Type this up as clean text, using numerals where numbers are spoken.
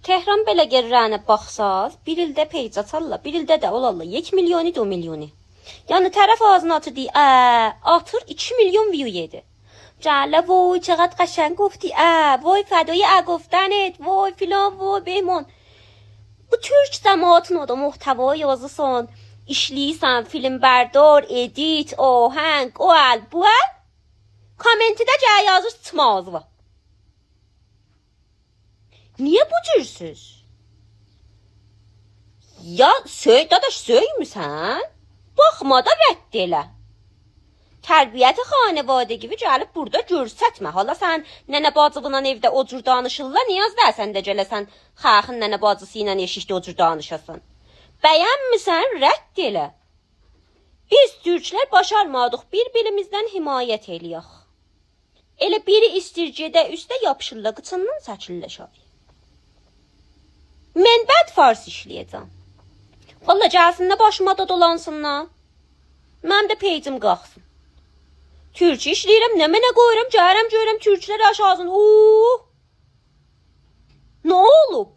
Tehran belə gerrənə baxsaz, bir ildə peyc açarlar, bir ildə də olarlar 1 milyonu, 2 milyonu. Yəni tərəf ağzını açır deyir, atır 2 milyon view yedi. Cələ voy چقدر قشنگ گفتی وای فدای ا گفتنت وای filan vay بهمان. Bu türk cəmaatın o da muhteva yazırsan, işləyirsən, filmberdar, edit, ahəng, o əl, bu əl. Kommentidə gəl yazır sıçma ağzına. Niyə bu cürsüz? Ya söy, dadaş söymüsən? Baxma da rədd elə. Tərbiyyəti xanəvadə kimi gəlib burada göstərmə. Hala sən nənə bacılığla evdə o cür danışırlar, niyaz da sən də gələsən xalqın nənə bacısı ilə eşikdə o cür danışasan. Bəyənmisən, rədd elə. Biz türklər başarmadıq bir-birimizdən himayət eləyək. Elə biri istir gedə üstə yapışırlar, qıçından səçirlər şay. Mən bəd fars işləyəcəm. Valla gəlsinlər başıma da dolansınlar. Mənim də peycim qalxsın. Türk işləyirəm, nə mənə qoyuram, gəlirəm görürəm türklər aşağısın. Nə olub?